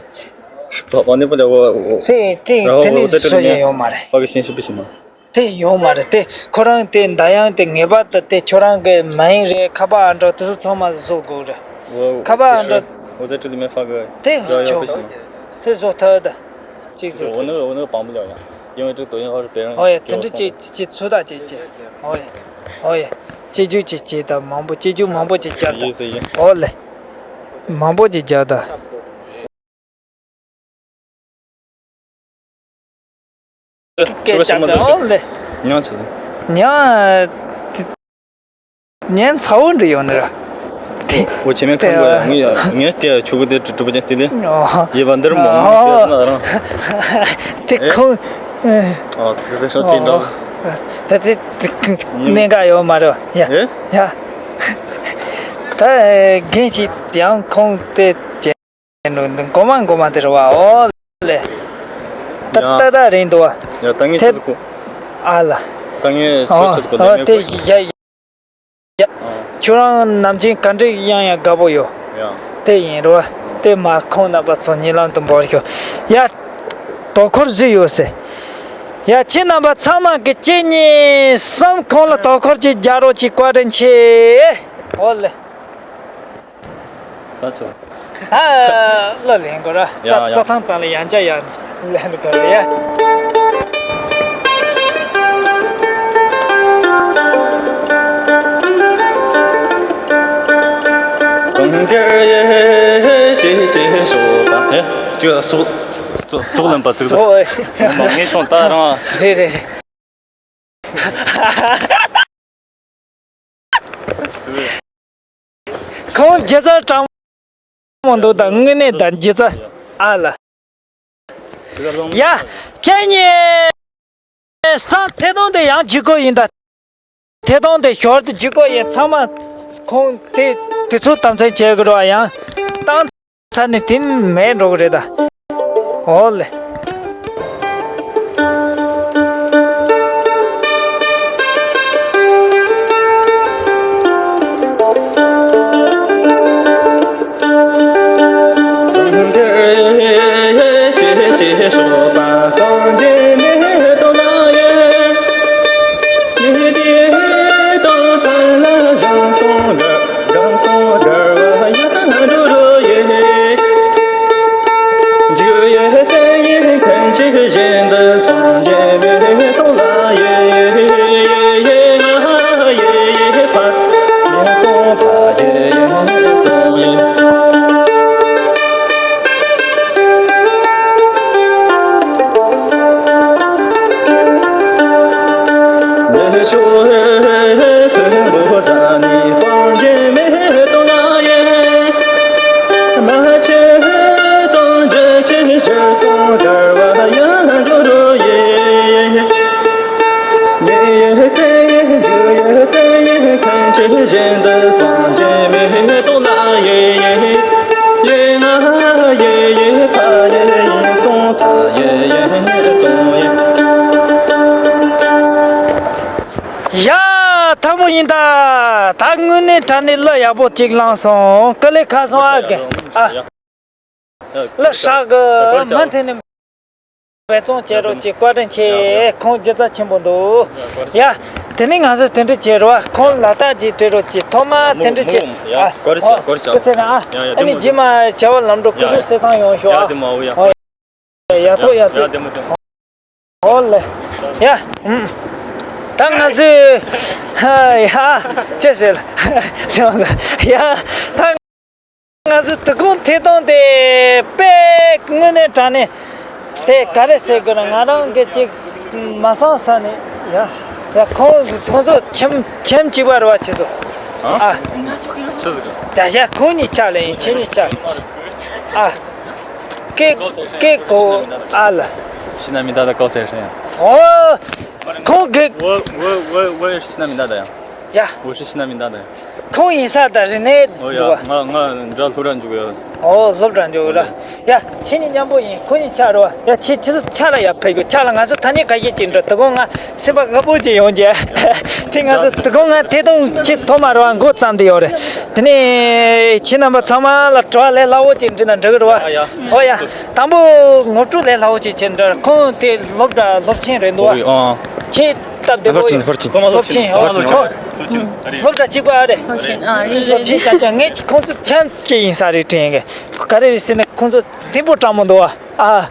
把把那部叫我我དེ་དེ然后我在这里面发给信息不行吗？དེ་ཡོད་མ་རེད། དེ་ཁོ་རང་དེ་མདའ་ཡང་དེ་ངེས་པར་དུ་དེ་ཁྱོད་རང་གི་མིང་རེད། ཁ་པར་ཨང་གྲངས་དེ་ཚོ་ཚང་མ་བཟོ་དགོས་རེད།我 ཁ་པར་ཨང་གྲངས 我在这里面发个 དེ 幺幺 不行吗？དེ་བཟོ་ཐུབ་ད། གཅིག་བཟོ་ཐུབ། 我那个我那个绑不了呀，因为这个抖音号是别人ཨོ་ཡ། དེ་འདྲ་བྱེད་བྱེད་ཚུལ་ད་བྱེད་བྱེད། ཨོ་ཡ། ཨོ་ཡ། སྐྱེ་རྒྱུ་ཅིག་བྱེད་ད། མང་པོ་སྐྱེ་རྒྱུ་མང་པོ་ཅིག་བྱ་ད། ཡིན་ཟེར་ཡིན། ཨོ་ལེ། མང་པོ་ཅིག་བྱ་ད། སྐད་ཆ་དང་ལེ། ཉང་ཆུ། ཉང་། ཉན་ཚ་བོ་འདྲ་ཡོད་ནི་ར། དེ། འོ་ཆེ་མེད་ཁང་གོ་ཡ་ངས་ངས་དེ་ཆུ་གི་དེ་གྲུབ་པ་ཅན་དེ་ལས། ཨོ། ཡེ་བ་འདིར་མོ་ངོ་ཨོ། དེ་ན་རང་། དེ་ཨེ། ཁོང་། ཨོ་ཚིག་ཟེར་ཤོག་ཅིག་འདྲ། ད་དེ་དེ་གནད་འགག་ཡོད་མ་རེད་ཡ། ཨེ། ཡ། ད་རྒན་ཅིག་ཡང་ཁོང་དེ་བྱས། འགྲོ་འདུག་མགོ་མ་མགོ་མ་དེ་རེད་བ། ཨོ་ལེ། ད་ཡ། ད་ད་རིང་འདུག་བ། ཡ་ད་ངས་དེ་ཁྱོད་ཚོ་གོ་ཨ་ལ། ད་ངས་ཨོ་ཁྱོད་ཚོ་གོ་ཨོ་ད་དེ་ངས་ཡ་ཡ། ཨོ། ཁྱོད་རང་ནམ་རྒྱུན་ག་འདྲ་ཡང་ཡང་དགའ་པོ་ཡོད། ཡ། དེ་ཡིན་རོ། དེ་མ་ཁོང་རྣམ་པ་ཚོ་ཉེ་ལམ་དུ་འབོར་ཤོག་ཡ། དོ་ཁུར་ཟིག་ཡོད་ཟེར། ཡ་ཁྱེད་རྣམ་པ་ཚང་མ་གི་གཅིག་གཉིས་གསུམ་ཁོང་ལ་དོ་ཁུར་ཅིག་རྒྱག་རོགས་ཅིག་བཀའ་དྲིན་ཆེ། ཨོ་ལེ། ད་ཚོ། ད་གླུ་ལེན་དགོས་ར། ཡ་ཡ། རྩྭ་ཐང་དང་ལ་ཡང་བསྐྱར་ཡང་ལེན་དགོས་ར་ཡ། གང་གར་ཡེ་ཤེས་ཀྱི་ཤོག་དང་། ཨེ། ཅི་སོག་སོག་སོག་ལེན་པ་ཚིག་སོག་ཨེ། ངོ་མ་ངས་ཤོང་ད་རང་། རེད་རེད་རེད། ཁོང་སྒྱུ་རྩལ་དྲང་མོ་འདུག་ད་དངོས་གནས་ད་སྒྱུ་རྩལ་ཨ་ལ། ཡ། ཁྱེད་གཉིས་སང་ཐད་གཏོང་དེ་ཡང་བརྒྱུད་སྐུར་ཡིན་ད། ཐད་གཏོང་དེ་ཞོར་དུ་བརྒྱུད་སྐུར་ཡིན། ཚང་མ་ཁོང་དེ་དུས་ཚོད་དམ་འཛིན་བྱེད་དགོས་རེད་བ། ཡང་བཏང་། ཚར་ནས་དེ་ནི་མེད་འགྲོ་གི་རེད་ད། ཨོ་ལེ། ཡིན་ད། ད་དངོས་གནས་དྲང་གནས་གླུ་ཡག་པོ་གཅིག་བླངས་སོང་། ཀུ་ལེ་ཁ་སོང་ཨ་གི། ཨ། གླུ་ཧྲག་གི། མུ་མཐུད་ནས་འབད་བརྩོན་བྱེད་རོགས་གྱིས། བཀའ་དྲིན་ཆེ། ཁོང་སྒྱུ་རྩལ་ཆེན་པོ་འདུག་ཡ། དེ་ནས་ང་ཚོ་དེ་འདྲ་བྱེད་རོགས། ཁོང་ལ་དྭགས་ཀྱི་བྲིས་རོགས་གྱིས། ཐོག་མ་དེ་འདྲ་བྱེད། ཨ། ཨོ། སྐུ་ཚེ་རིང་ཨ། ཨ་ནི་རྗེས་མ་བྱ་བ་ལམ་འགྲོ་སྐུ་གཟུགས་གསལ་ཐང་ཡོང་ཤོག་ཨ། ཨོ། ཡ་ཐོག་ཡ་ཚེ། ཨོ་ལེ། ཡ། ཨུམ། ད་ང་ཚོས། ཡ། ཅི་ཟེར། ཡ། ད་ང་ཚོས་དུ་ཁུང་ཐད་གཏོང་དེ་དཔེ་དངོས་གནས་དྲང་གནས་དེ་ག་རེ་ཟེར་དགོས་ན། ང་རང་གི་ཅིག་མ་སང་ས་ནས། ཡ། ཡ། ཁོང་ཁོང་ཚོ་ཁྱིམ་ཁྱིམ་གཅིག་པ་རེད་བ། ཁྱེད་ཚོ། ཨ། ཨ། ཆི་ཟིག་ད་ཡ། ཁོང་གཉིས་ཆ་ལ་ཡིན། ཁྱེད་གཉིས་ཆ། ཨ། 给给狗啊了。西南民大的高材生呀。哦，空给。我我我我也是西南民大的呀。呀。我是西南民大的呀。空一下的是那。哦呀，我我你知道土长这个。哦，土长这个。呀，请你讲不赢，空一下是吧？呀，其其实下来也配个，下了俺是他那个一斤的，等我俺是把个不斤用的，听俺是等我俺台东去托马罗俺给我涨的要的。 དེ་ནས་ཁྱེད་རྣམ་པ་ཚང་མ་ལ་དྲི་བ་ལས་སླ་བོ་ཅིག་འདྲི་ན་འགྲིག་གི་རེད་བ། ཨ་ཡ། ཨོ་ཡ། དང་པོ་ངོ་སྤྲོད་ལས་སླ་བོ་ཅིག་བྱེད་འདྲ། ཁོང་དེ་སློབ་གྲྭ་སློབ་ཆེན་རེད་འདུག་བ། ཨོ་ཡ། ཁྱེད་སྟབས་བདེ་པོ་ཡོད། སློབ་ཆེན། སློབ་ཆེན། ཨོ། སློབ་གྲྭ་གཅིག་པ་རེད། སློབ་ཆེན། ཨ། རེད། སློབ་ཆེན་རེད། ཅག་ཅག་ངས་ཁོང་ཚོ་ཆེན་གྱི་ཡིན་ས་རེད་དྲན་གི། ག་རེ་རེད་ཟེར་ན་ཁོང་ཚོ་ལྡེམ་པོ་སྤྲང་མོ་འདུག་བ། ཨ།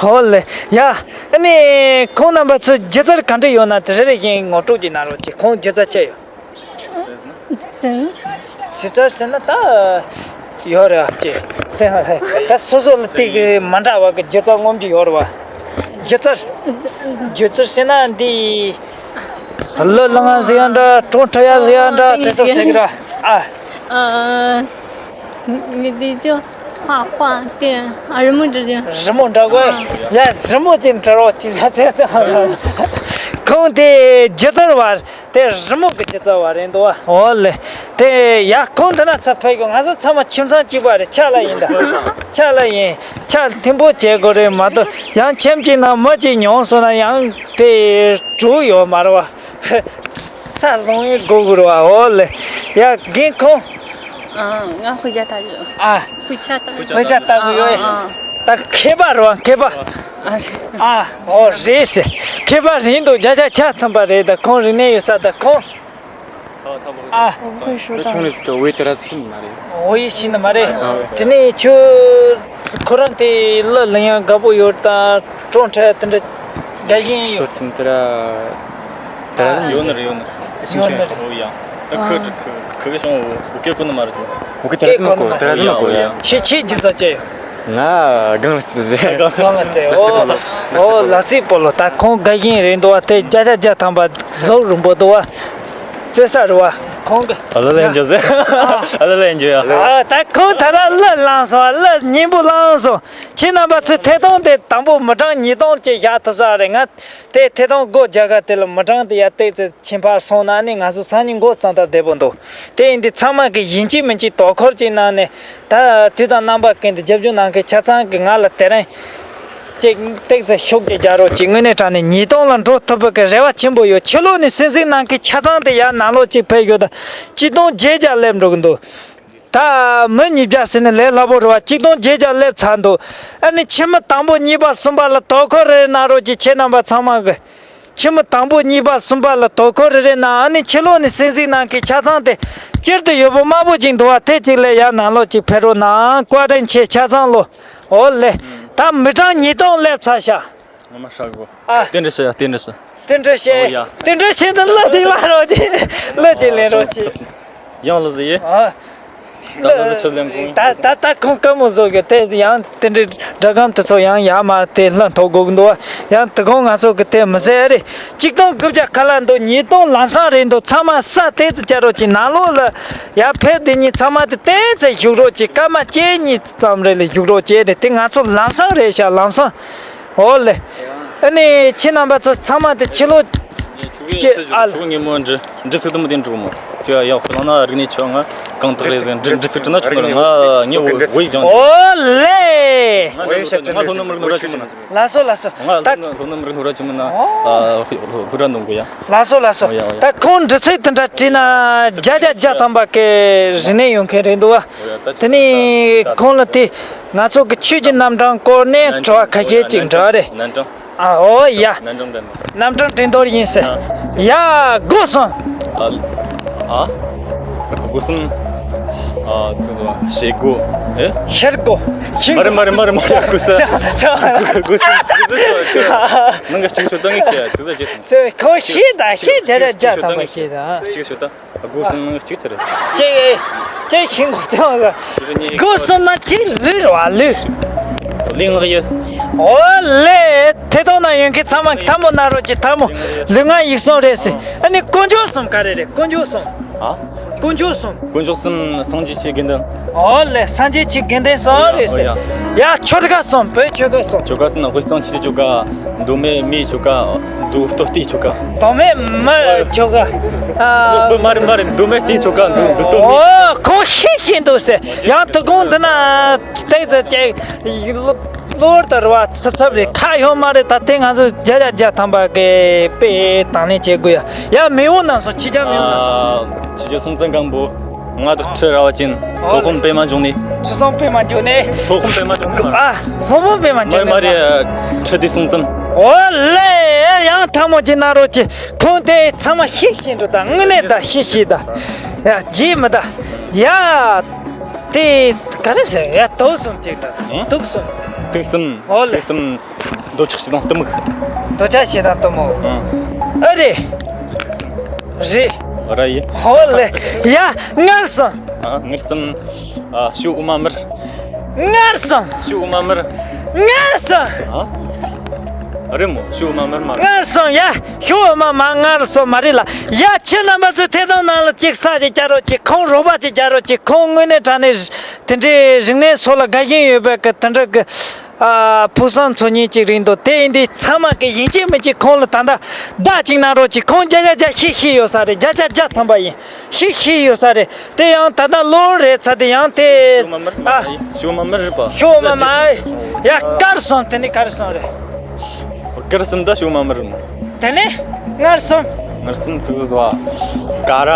ཨོ་ལེ། ཡ། ཨ་ནི་ཁོང་རྣམ་པ་ཚོ་སྒྱུ་རྩལ་ག་འདྲ་ཡོད་ན་དེ་རེ་རེ་བཞིན་ངོ་སྤྲོད་ཅིག་གནང་རོགས་གྱིས། ཁོང་སྒྱུ་རྩལ་ཅི་ཡོད། སྒྱུ་རྩལ་ཟེར་ན་ད་ཡོད་རེད་བ། ཅེས་ཟེར་ན་ད་སོ་སོ་ལ་དེ་གི་མ་འདྲ་བ་གི་སྒྱུ་རྩལ་ངོམ་གྱི་ཡོད་རེད་བ། སྒྱུ་རྩལ། སྒྱུ་རྩལ་ཟེར་ན་འདི་གླུ་བླངས་ཟེར་ཡང་འདྲ། བྲོ་འཁྲབ་ཡ་ཟེར་ཡང་འདྲ། དེ་ཚོ་ཟེར་གི་ར། ཨ། 呃，你的就画画店啊，人物之间。 རི་མོ་འདྲ་གོ། ཡ། རི་མོ་དེ་འདྲ་རོ་དེ་ཚ་ཚ་ཚ། ཁོང་དེ་སྒྱུ་རྩལ་བ། དེ་རི་མོ་གི་སྒྱུ་རྩལ་བ་རེད་འདུག་བ། འོ་ལེ། དེ་ཡ། ཁོང་འདི་ན་ཚ་ཕེབས་གི། ང་ཚོ་ཚང་མ་ཁྱིམ་ཚང་གཅིག་པ་རེད། ཆ་ལ་ཡིན་ད། ཆ་ལ་ཡིན། ཆ་མཐུན་པོ་བྱེད་དགོས་རེད་མ་གཏོགས། ཡང་ཁྱིམ་གཅིག་ནང་མི་གཅིག་ཉུང་སོང་ན་ཡང་དེ་གྲུ་ཡོད་མ་རེད་བ། ས་ལོང་ཡིན་དགོས་དགོས་རེད་བ། འོ་ལེ། ཡ། རྒན་ཁོང་། ཨ། ང་དཔེ་ཆ་ལྟ་གི་ཡོད། ཨ། དཔེ་ཆ་ལྟ། དཔེ་ཆ་ལྟ་གི་ཡོད། ཨ། ད་མཁས་པ་རེད་བ། མཁས་པ། ཨ། རེད། ཨ། ཨོ་རེད་ཟེར། མཁས་པ་རེད་འདུག་བརྒྱ་ཆ་བརྒྱ་ཐམ་པ་རེད། ད་ཁོང་རིག་གནས་ཡོད་ས། ད་ཁོང་། ཨ། 我会说藏。 ཁྱོད་ཆུང་ནས་ཟིག་གི་ཝེ་ཏི་ར་ཟིག་ཤེས་ནི་མ་རེད། ཝེ་ཤེས་ནི་མ་རེད། ཨ། དེ་ནས་ཁྱོད་ཁོ་རང་དེ་གླུ་ལེན་ཡ་དགའ་པོ་ཡོད་དང་། བྲོ་འཁྲབ་དེ་འདྲ་དགའ་ཞེན་ཡོད། ཤོར་ཅིང་དེ་ར། དེ་ར་ཡོད་ནི་རེད། ཡོད་ནི་རེད། ཤིང་ཤིང་རེད། ཨོ་ཡ། ད་ཁུ་ཁུ་ཁུ་གེ་སོང་། འོ་གེ་གོ་ནི་མ་རེད། འོ་གེ་དེ་ར་ཟིག་མ་གོ། དེ་ར་ཟིག་མ་གོ་ཡ། ཁྱེད་ཁྱེད་སྒྱུ་རྩལ་ཅི་ཡོད། ང་སྒང་ལ་རྩི་ཟེར། སྒང་ལ་རྩི། ཨོ། ཨོ། ལ་རྩི་སྤོ་ལོ། ད་ཁོང་དགའ་ཞེན་རེད་འདུག་བ། དེ་བརྒྱ་ཆ་བརྒྱ་ཐམ་པ་གཟུགས་རིང་པོ་འདུག་བ། རྩེ་ས་རུ་བ། ཁོང་གི། ཨ་ལ་ལན་འཇོ་ཟེར། ཨ་ལ་ལན་འཇོ་ཡ། ཨ། ད་ཁོང་ད་ལ་གླུ་བླངས་སོང་། གླུ་སྙན་པོ་བླངས་སོང་། ཁྱེད་རྣམ་པ་ཚོས་ཐད་གཏོང་དེ་དང་པོ་མི་གྲངས་ཉིས་སྟོང་ཅིག་བཞག་ཐུབ་ས་རེད། ང་དེ་ཐད་གཏོང་སྒོ་རྒྱག་ག་དེ་ལ་མི་གྲངས་དེ་ཡར་ཏོག་ཙམ་ཕྱིན་ཕར་སོང་ན་ནི་ང་ཚོ་སང་ཉིན་འགོ་བརྩམས་ད་བདེ་པོ་འདུག་དེ་ཡིན་དུས་ཚང་མ་གིས་ཡིན་གཅིག་མིན་གཅིག་དོ་ཁུར་ཅིག་གནང་ནས། ད་དུས་དང་རྣམ་པ་ཀུན་ཏུ་རྒྱབ་སྐྱོར་གནང་མཁན་ཆ་ཚང་གིས་ང་ལ་དེ་རིང་ཅིག་ཏོག་ཙམ་ཤུགས་ཀྱིས་རྒྱག་རོགས་གྱིས། དངོས་གནས་དྲང་གནས་ཉིས་སྟོང་ལ་འགྲོ་ཐུབ་པའི་གི་རེ་བ་ཆེན་པོ་ཡོད། ཕྱི་ལོགས་ནས་གསན་གཟིགས་གནང་མཁན་ཆ་ཚང་དེ་ཡར་ནང་ལོགས་ཅིག་ཕེབས་ཡོད་ད། གཅིག་སྟོང་བརྒྱད་བརྒྱ་སླེབས་འགྲོ་གི་འདུག་ད་མི་ཉིས་བརྒྱ་ཟེར་ན་ལས་སླ་པོ་རེད་བ། གཅིག་སྟོང་བརྒྱད་བརྒྱ་སླེབས་ཚར་འདུག་ཨ་ནི་ཁྱིམ་མི་དང་པོ་གཉིས་པ་གསུམ་པ་ལ་དོ་ཁུར་རེ་གནང་རོགས་གྱིས། ཁྱེད་རྣམ་པ་ཚང་མ་གིས། ཁྱིམ་མི་དང་པོ་གཉིས་པ་གསུམ་པ་ལ་དོ་ཁུར་རེ་རེ་གནང་། ཨ་ནི་ཕྱི་ལོགས་ནས་གསན་གཟིགས་གནང་མཁན་ཆ་ཚང་དེ་སྤྱིར་དུ་ཡོད་པོ་དམའ་པོ་ཅིག་འདུག་བ། དེ་གཅིག་ལས་ཡར་ནང་ལོགས་ཅིག་ཕེབས་རོགས་གནང་། བཀའ་དྲིན་ཆེ་ཆ་ཚང་ལོ། འོ་ལེ། ད་མི་གྲངས་ཉིས་སྟོང་སླེབས་ཚར་ཤག་ངོ་མ་ཧྲ་གོ། ཨ། རྟེན་འབྲེལ་ཞུ་ཡ། རྟེན་འབྲེལ་ཞུ། རྟེན་འབྲེལ་ཞུ། ཨོ་ཡ། རྟེན་འབྲེལ་ཞུ་ན་གླུ་དེ་ལ་རོགས་གྱིས། གླུ་དེ་ལེན་རོགས་གྱིས། ཡང་གླུ་ཟིག་ཡེ། ཨ། ད་གླུ་ཟིག་ཆུ་ལེན་དགོས། ད་ད་ད་ཁོང་དཀའ་མོ་བཟོ་གི། དེ་ཡང་དེ་འདྲའི་སྒྲ་སྒམ་དེ་ཚོ་ཡང་ཡར་མར་དེ་ལྷ་མཐོ་དགོས་ཀྱི་འདུག་ཡང་དེ་གོང་ང་ཚོ་གི་དེ་མི་ཟེར་རེད། གཅིག་སྟོང་དགུ་བརྒྱ་ཁ་ལག་འདུག་ཉིས་སྟོང་ལམ་སང་རེད་འདུག་ཚང་མ་ས་དེ་ཚོ་བཅར་རོགས་གྱིས། ནང་ལོགས་ལ་ཡར་ཕེབས། དེ་གཉིས་ཚང་མ་དེ་དེ་ཚོ་བཞུགས་རོགས་གྱིས། སྐར་མ་གཅིག་གཉིས་ཙམ་རེ་ལ་བཞུགས་རོགས་གྱིས་རེད། དེ་ང་ཚོ་ལམ་སང་རེད་ཤག་ལམ་སང་། འོ་ལེ། ཨ་ནི་ཁྱེད་རྣམ་པ་ཚོ་ཚང་མ་དེ་ཕྱི་ལོགས། ཅེ་ཨ་ལ། ཕྱུགས་ངས་མོ་འདྲི་འདྲི་ཚིག་དུ་མི་བདེན་འགྲོ་མོ། ཅེ་ཡ་ཧུ་ལང་ན་རིག་གནས་ཆོ་ང་གང་དག་རེད་ཟེར་འདྲི་འདྲི་ཚིག་དྲི་ན་ཆོ་ང་ངས་འོ་འོ་ཡིག་ཀྱང་། ཨོ་ལེ། ང་ལོ་ནི་མི་རིགས་ནོར་བ་ཆི་མོ་ན། ལ་སོ་ལ་སོ། ང་ད་ལོ་ནི་མི་རིགས་ནོར་བ་ཆི་མོ་ན། ཨོ། ཧུ་ར་འདོན་གོ་ཡ། ལ་སོ་ལ་སོ། ཨོ་ཡ་ཨོ་ཡ། ད་ཁོང་འདྲི་ཚིག་དེ་འདྲ་དྲིས་ན་བརྒྱ་ཆ་བརྒྱ་ཐམ་པ་གི་རིག་གནས་ཡོད་མཁན་རེད་འདུག་བ། ཨོ་ཡ་ད་དེ་ནས་ཁོང་ལ་དེ་ང་ཚོ་གི་ཆོས་ཀྱི་རྣམ་གྲངས་སྐོར་ནས་དྲི་བ་ཁ་ཤས་ཅིག་འདྲི་བ་རེད། ཨ་ཨོ་ཡ། རྣམ་གྲངས་འདྲ་མོ། རྣམ་གྲངས་འགྲན་བསྡུར་ཡིན་ཟེར། ཡ་སྒོ་གསུམ། ཨ་ཨ། སྒོ་གསུམ། ཨ་ཚོ་ཚོ་ཤེལ་སྒོ། ཨེ། ཤེལ་སྒོ། ཤིང་། མ་རེད་མ་རེད་མ་རེད་མ་རེད། སྒོ་གསུམ། ཆ་ཆ། སྒོ་གསུམ་སྒོ་གསུམ་ཆ་ཆ། ནང་གི་གཅིག་ཤོད་ད་ངས་ཀྱི་ཚོ་ཚོ་བྱེད་དང་། ཁོ་ཤེས་ད་ཤེས་བྱ་བྱ་བྱ་ཐམ་པ་ཤེས་ད། གཅིག་ཤོད་ད། སྒོ་གསུམ་ནང་གཅིག་ཚར་རེད། ཅེ་ཅེ་ཤིང་གོ་ཚང་ལ། སྒོ་གསུམ་ན་ཅིག་ལུས་ར་བ་ལུས། ལུས་ངག་ཡིད། ཨོ་ལེ། ཐད་གཏོང་ན་ཡོད་མཁན་ཚང་མ་ཐལ་མོ་ན་རོགས་ཀྱི་ཐལ་མོ། ལུས་ངག་ཡིད་གསུམ་རེད་ཟེར། ཨ་ནི་དཀོན་མཆོག་གསུམ་ག་རེ་རེད། དཀོན་མཆོག་གསུམ། ཨ། དཀོན་མཆོག་གསུམ། དཀོན་མཆོག་གསུམ་སངས་རྒྱས་ཆོས་དགེ་འདུན། ཨོ་ལེ་སངས་རྒྱས་ཆོས་དགེ་འདུན་གསུམ་རེད་ཟེར། ཡ་ཆོ་ག་གསུམ། བོད་ཆོ་ག་གསུམ། ཆོ་ག་གསུམ་ན་དབུས་གཙང་ཆོས་ཀྱི་ཆོ་ག། མདོ་སྨད་མིའི་ཆོ་ག། མདོ་སྟོད་སྡེའི་ཆོ་ག། མདོ་སྨད་མི་ཆོ་ག། ཨ། མདོ་མ་རེད་མ་རེད། མདོ་སྨད་སྡེའི་ཆོ་ག། མདོ་མདོ་སྟོད་མི། ཨོ་ཁོ་ཤེས་ཤེས་འདུག་ཟེར། ཡང་དོ་དགོང་འདི་ན་ཏེག་ཙ་ཅེ་གློ་བུར་དུ་ར་བ་ཚུབ་ཚུབ་རེད། ཁ་ཡོད་མ་རེད། ད་དེ་ང་ཚོ་བརྒྱ་ཆ་བརྒྱ་ཐམ་པ་གི་དཔེ་དང་ལེན་བྱེད་དགོས་ཡ། ཡ་མི་བོ་ནང་སོ་ཁྱི་རྒྱ་མི་བོ་ནང་སོ། ཨ། ཆོས་རྒྱལ་སྲོང་བཙན་སྒམ་པོ། ང་དང་ཁྲི་རལ་པ་ཅན། སློབ་དཔོན་པད་མ་འབྱུང་གནས། ཁྲི་སྲོང་པད་མ་འབྱུང་གནས། སློབ་དཔོན་པད་མ་འབྱུང་གནས་མ། ཨ། སློབ་དཔོན་པད་མ་འབྱུང་གནས་མ་མ་རེད། ཁྲི་ལྡེ་སྲོང་བཙན། ཨོ་ལེ། ཡང་ཐལ་མོ་ཅིག་ན་རོགས་ཀྱི། ཁོང་དེ་ཚང་མ་ཤེས་ཤེས་འགྲོ་ད། དངོས་གནས་ད་ཤེས་ཤེས་ད། ཡ་རྗེས་མི་ད། ཡ། དེ་ག་རེ་ཟེར། ཡ་དུག་གསུམ་ཅིག་ད། ཨང་། དུག་གསུམ། དུག་གསུམ། ཨོ་ལེ། དུག་གསུམ། འདོད་ཆགས་ཞེ་སྡང་གཏི་མུག་འདོད་ཆགས་ཞེ་སྡང་གཏི་མུག་ཨང་། ཨ་རེད། རེད། ར་ཡི། ཧོ་ལེ། ཡ། མངར་གསུམ། ཨ། མངར་གསུམ། ཨ། ཞོ་འོ་མ་མར། མངར་གསུམ། ཞོ་འོ་མ་མར། མངར་གསུམ། ཨ། རེད་མོ། ཞོ་འོ་མ་མར་མ། མངར་གསུམ། ཡ། ཞོ་འོ་མ་མ་མངར་གསུམ་མ་རེད་ལ། ཡ་ཁྱེད་རྣམ་པ་ཚོས་ཐད་གཏོང་ནང་ལ་ཅིག་ས་ཅིག་བཅར་རོགས་གྱིས། ཁོང་རོགས་པ་ཅིག་བཅར་རོགས་གྱིས། ཁོང་དངོས་གནས་དྲང་གནས་དེ་འདྲའི་རིག་གནས་སོགས་ལ་དགའ་ཞེན་ཡོད་པའི་གི་དེ་འདྲ་གི། ཨ། ཕུགས་བསམ་འཚོལ་མཁན་ཅིག་རེད་འདུག་དེ་ཡིན་དུས་ཚང་མ་གི་ཡིན་གཅིག་མིན་གཅིག་ཁོང་ལ་ད་ལྟ་བརྡ་གཅིག་གནང་རོགས་གྱིས། ཁོང་བརྒྱ་ཆ་བརྒྱ་ཤེས་ཤེས་ཡོད་ས་རེད། བརྒྱ་ཆ་བརྒྱ་ཐམ་པ་ཡིན། ཤེས་ཤེས་ཡོད་ས་རེད། དེ་ཡང་ད་ལྟ་གློ་བུར་རེད་ཚར་དེ་ཡང་དེ། ཞོ་མ་མར་མ། ཨ། ཞོ་མ་མར་རེད་པ། ཞོ་མ་མར། ཡ་དཀར་གསུམ། དེ་ནི་དཀར་གསུམ་རེད། དཀར་གསུམ་ད་ཞོ་མ་མར་མོ། དེ་ནས་མངར་གསུམ། མངར་གསུམ་ཚིག་ཟོ་བ། ཀ་ར།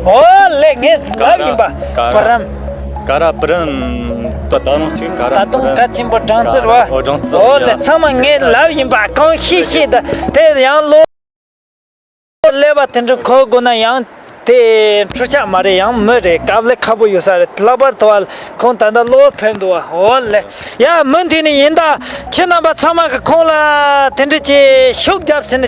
ཨོ་ལེ། ངས་ལབ་ཡིན་པ། ཀ་ར། པི་རམ། ཀ་ར་པི་རམ། ད་ད་རུང་གཅིག་ཀ་ར། ད་དུང་པི་རམ། གལ་ཆེན་པོ་སྦྲང་རྩི་རེད་བ། ཨོ་སྦྲང་རྩི། ཨོ་ལེ། ཡ། ཚང་མ་ངས་ལབ་ཡིན་པ། གང་ཤེས་ཤེས་ད། དེ་ཡང་ལོ་སླེབས་པ་དེ་འདྲ་གོ་དགོས་ན་ཡང་དེ་འཕྲུལ་ཆས་མ་རེད། ཡང་མི་རེད། དཀའ་ལས་ཁག་པོ་ཡོད་ས་རེད། ལྷག་པར་དུ་བ་ཁོང་ད་ལྟ་གློ་བུར་ཕེབས་འདུག་བ། ཨོ་ལེ། ཡ་མུ་མཐུད་ནས་ཡིན་ད། ཁྱེད་རྣམ་པ་ཚང་མ་གི་ཁོང་ལ་དེ་འདྲ་ཅིག་ཤུགས་རྒྱབ་ཟེར་ནས་